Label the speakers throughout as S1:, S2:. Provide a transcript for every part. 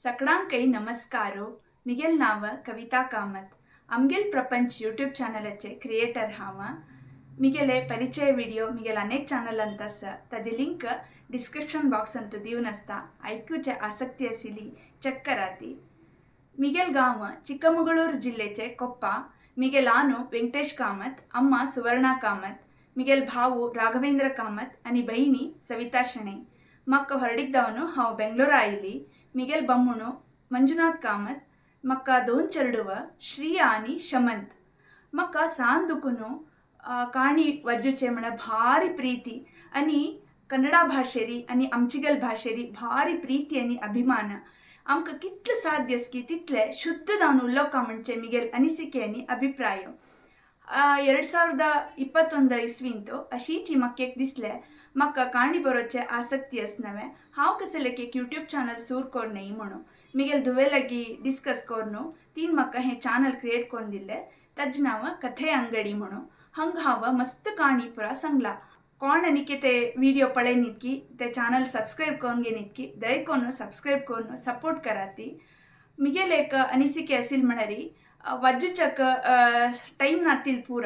S1: सगळ्यांकय नमस्कारो. Miguel नांव कविता कामत. आमगेल प्रपंच यूट्यूब चॅनलाचे क्रिएटर हांव. मिगेले परिचय विडियो मिगेल अनेक चॅनल अंत आसा. ताजे लिंक डिस्क्रिप्शन बॉक्स अंतु दिवन आसता. आयकुचे आसक्ती आशिल्ली चेक कराती. मिगेल गांव चिಕ್ಕमಗಳೂರು ಜಿಲ್ಲೆಚೆ ಕೊಪ್ಪ. ಮಿಗೆಲ್ ಆನು ವೆಂಕಟೇಶ್ ಕಾಮತ್, ಅಮ್ಮ ಸುವರ್ಣ ಕಾಮತ್, ಮಿಗೆಲ್ ಭಾವು ರಾಘವೇಂದ್ರ ಕಾಮತ್ आनी ಬೈणी ಸವಿತಾ ಶೆಣೈ. ಮಕ್ಕ ಹೊರಡಿದ್ದವನು ಹಾವು ಬೆಂಗಳೂರು ಆಯಿಲಿ. ಮಿಗೆಲ್ ಬಮ್ಮುಣು ಮಂಜುನಾಥ್ ಕಾಮತ್. ಮಕ್ಕ ದೋನ್ ಚರ್ಡುವ ಶ್ರೀ ಆನಿ ಶಮಂತ್. ಮಕ್ಕ ಸಾಂದುಕುನು ಕಾಣಿ ವಜ್ಜುಚೆ म्हण ಭಾರಿ ಪ್ರೀತಿ आनी कन्नडा भाशेरी आनी आमचिगल भाशेरी भारी प्रीती आनी अभिमान. आमकां कितलें साध्य आसकी तितलें शुद्ध जावन उलोवका म्हणचे मिगेल अनिसिके आनी अभिप्राय. 2021 ಇಸ್ವಿಂತು अशीची म्हाका एक दिसलें, म्हाका काणी बरोवचे आसक्ती आस नवें, हांव कसलें एक यूट्यूब चॅनल सूर कोरनय म्हणून. मिगेल धुवे लागीं डिस्कस कोरनु तीन म्हाका हें चॅनल क्रिएट करून दिल्लें. ताजें नांव कथे अंगडी म्हणून. हंग हांव मस्त काणी पुरा सांगला. कोण आनी ते विडियो पळयनीत की ते चॅनल सबस्क्रायब करून घेनीत की दयकोन सबस्क्रायब करून सपोर्ट कराती. मिगेल एक अनिसिके असील म्हळ्यारी वज्जुचक ಟೈಮ್ ನಾತಿಲ್ ಪೂರ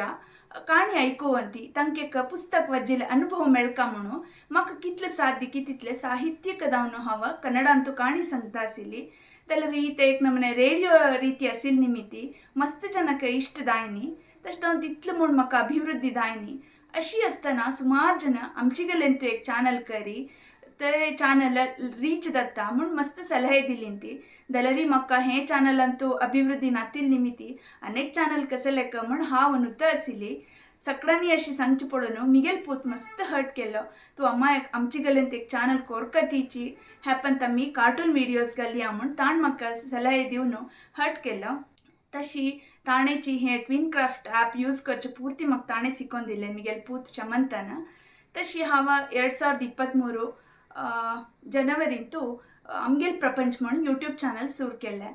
S1: ಕಾಣಿ ಐಕುವಂತಿ ತಂಕೆಕ ಪುಸ್ತಕ ವಜ್ಜಿಲೆ ಅನುಭವ मेळका म्हणून म्हाका कितलें साध्य की तितलें साहित्यिक दावन हांव कन्नड अंतू काणी सांगता आशिल्ली. जाल्यार ही ते एक नमूने रेडियो ರೀತಿ असील निमित्ती मस्त जनक इश्ट दायनी. तशें जावन तितलें म्हूण म्हाका अभिवृद्धी दायनी. अशी आसतना सुमार जन आमची गलेन तूं एक चॅनल करी, ते चॅनल रीच जाता म्हूण मस्त सलहे दिली ती. जाल्यारय म्हाका हें चॅनल अंतू अभिवृद्धी नातिल निमित्ती अनेक चॅनल कसलें म्हूण हांव अनुत आशिल्ली. सगळ्यांनी अशी सांगचें पळोवन मिगेल पूत मस्त हर्ट केलो. तूं अम्मा आमची गलेन एक चॅनल कोरकतीची हेपंत आमी कार्टून विडियोज घालया म्हूण ताण म्हाका सलहे दिवन हर्ट केलो. तशी ताणेची हें ट्विन क्राफ्ट ॲप यूज करचें पूर्ತಿ म्हाका ताणें शिकोवन दिलें, मिगेल पूत शमंतान. तशी हांव 2023 जनवरींतू आमगेल प्रपंच म्हूण यूट्यूब चॅनल सुरू केलें.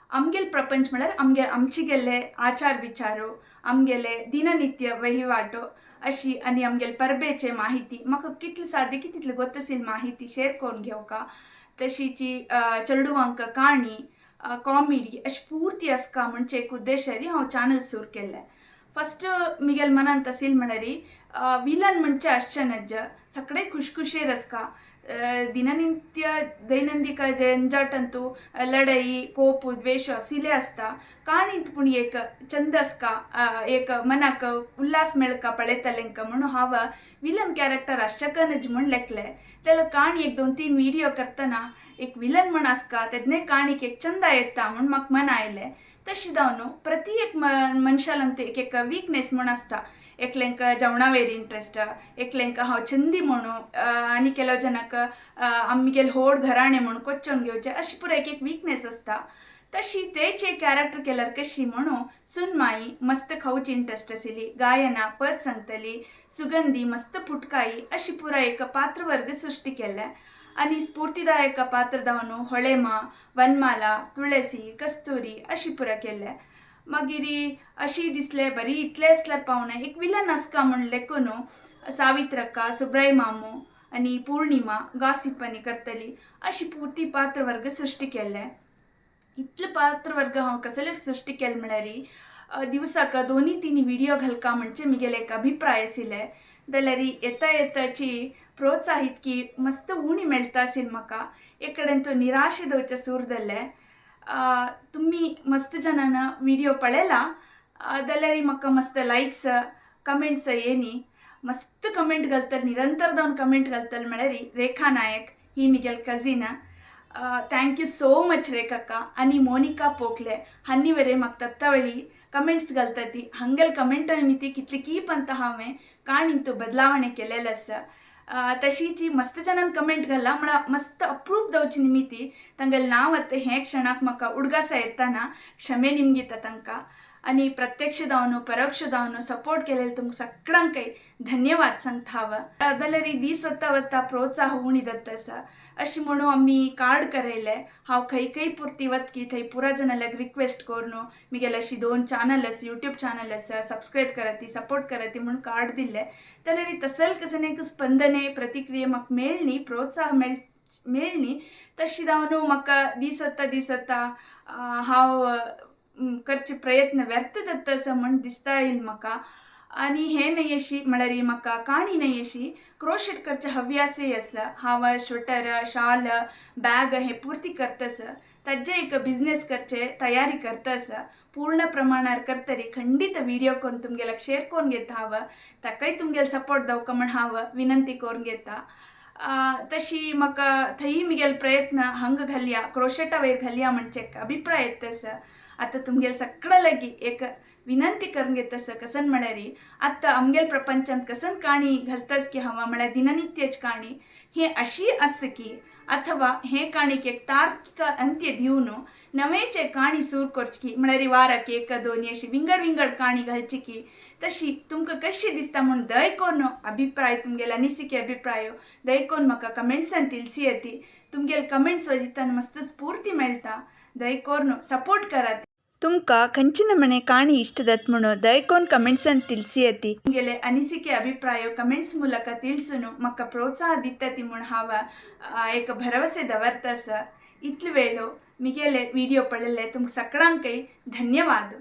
S1: आमगेल प्रपंच म्हळ्यार आमगे आमची गेल्ले आचार विचारो, आमगेले दिननित्य वहिवाटो अशी आनी आमगेले परबेचे माहिती, म्हाका कितलें साध्य की तितलें गोत्तसील माहिती शेअर करून घेवका. तशीची चेडवांक काणी, कॉमेडी अशी पूर्ती आसका म्हणचे एक उद्देशारी हांव चॅनल सुरू केल्लें. फस्ट मिगेल मनांत आशिल्लें म्हळ्यार विलन म्हणचे आसचें नज्ज, सगळे खुशखुशेर आसका. ದಿನನಿತ್ಯ ದೈನಂದಿಕ ಜಂಜಾಟಂತೂ लढाई कोप द्वेष असिले आसता. काणींत पूण एक चंद आसका, एक मनाक उल्हास मेळका पळयतलेंक म्हणून हांव विलन कॅरेक्टर आसचें म्हूण लेखलें. जाल्यार काणी एक दोन तीन विडियो करतना एक विलन म्हण आसका तेन्ना काणीक एक चंदा येता म्हूण म्हाका मन आयलें. तशें जावन प्रति एक मनशालांत एक एक विकनेस म्हूण आसता. एकल्यांक जेवणा वयर इंट्रस्ट, एकल्यांक हांव छंदी म्हणू आनी ಕೆಲವು ಜನಕ್ಕೆ आमगेले होड घराणें म्हूण कोच्चोन घेवचें, अशें पुरो एक एक विकनेस आसता. तशी तेचे कॅरेक्टर केल्यार कशी म्हणून सुनमाई मस्त खावची इंट्रस्ट आशिल्ली, गायना पद सांगतली, सुगंधी मस्त फुटकाई, अशी पुरा एक पात्रवर्ग सृष्टी केल्लें. आनी स्फूर्तिदायक पात्र जावन होळेमा, वनमाला, तुळसी, कस्तुरी अशी पुरा केल्लें. मागीर अशी दिसलें बरी इतलें आसल्यार पावना, एक विलन आसका म्हूण लेखून सावित्रक्का, सुब्राय मामू आनी पौर्णिमा गासिप आनी करतली, अशी पुर्ती पात्रवर्ग सृष्टी केल्लें. इतले पात्रवर्ग हांव कसले सृष्टी केले म्हळ्यार दिवसाक दोनी तीन विडियो घालका म्हणचे मिगेले एक अभिप्राय आशिल्ले. जाल्यार येता येताची प्रोत्साहित की मस्त उणी मेळटा आशिल्ली म्हाका. एक कडेन तो निराशे दवचे सूर जाल्ले. तुमी मस्त जनान विडियो पळयला जाल्यार म्हाका मस्त लायक्स कमेंट्स येनी. मस्त कमेंट घालतले, निरंतर जावन कमेंट घालतले म्हळ्यार रेखा नायक ही Miguel cousin. Thank you so much ರೇಖಕ್ಕ. आनी मोनिका पोಕ್ಲೆ हन्निवरे म्हाका तत्तवळी कमेंट्स घालता ती. हंगेल कमेंट निमित्ती कितले कीप ಅಂತ हांवें काणींतू बदलावणे केलेलें आसा. तशीची मस्त जनान कमेंट घाला म्हळ्यार मस्त अप्रूप जावचे निमित्ती तांगेलें नांव आतां हे क्षणाक म्हाका उडगासा येताना क्षमे निमगिता तांकां. आनी प्रत्यक्ष जावन परोक्ष जावन सपोर्ट केलेले तुमकां सगळ्यांकय धन्यवाद सांगता हांव. जाल्यार दीस वता वता प्रोत्साह उणी जाता आसा. अशें म्हणून आमी कार्ड करयलें. हांव खंय खंय पुरती वतकी थंय पुरा जनांक रिक्वेस्ट करून मिगेले अशी दोन चॅनल आसा, यूट्यूब चॅनल आसा, सबस्क्रायब कराती, सपोर्ट कराती म्हूण कार्ड दिल्लें. जाल्यार तसल कसलें एक स्पंदने प्रतिक्रिया म्हाका मेळ्ळी, प्रोत्साह मेळ मेळनी. तशी जावन म्हाका दिसता दिसता हांव करचे प्रयत्न व्यर्थ जाता असो म्हण दिसता येईल म्हाका. आनी हें न्हय अशी म्हळ्यार म्हाका काणी न्हय अशी क्रोशेट करचे हव्यासय आसा. हांव स्वेटर, शाल, बॅग हे पुर्ती करतास, ताजे एक बिझनेस करचे तयारी करता आसा. पूर्ण प्रमाणार करतरी खंडीत विडियो करून तुमगेल्याक शेअर करून घेता हांव. ताकाय तुमगेले सपोर्ट दावका म्हण हांव विनंती करून घेता. तशी म्हाका थंय मिगेल प्रयत्न हांगा घालया, क्रोशेटा वयर घालया म्हणचे एक अभिप्राय येता आसा. आतां तुमगेले सगळ्या लागीं एक विनंती करून घेता आसा, कसन म्हळ्यार आतां आमगेल प्रपंचांत कसन काणी घालतास की हांव, म्हळ्यार दिननित्याची काणी हे अशी आसा की अथवा हे काणीक एक तार्किक अंत्य दिवन नवेचे काणी सूर करची की, म्हळ्यार वाराक एक दोन अशी विंगड विंगड काणी घालची की, तशी तुमकां कशी दिसता म्हूण दय करून अभिप्राय तुमगेले अनिसिके अभिप्राय दय करून म्हाका कमेंट्सान तिळसी येती. तुमगेले कमेंट्स वजितान मस्त स्फूर्ती मेळटा. दय करून सपोर्ट करात. तुमकां खंयचे नमूने काणी इष्ट जात म्हणून दयकोन कमेंट्सान तिळसी येती. तुमगेले अनिसिके अभिप्राय कमेंट्स ಮೂಲಕ ತಿಳಿಸುನು म्हाका प्रोत्साह दिता ती म्हूण हांव एक भरवसे दवरता आसा. इतले वेळो मिगेले विडियो पळयल्ले तुमकां सगळ्यांकय धन्यवाद.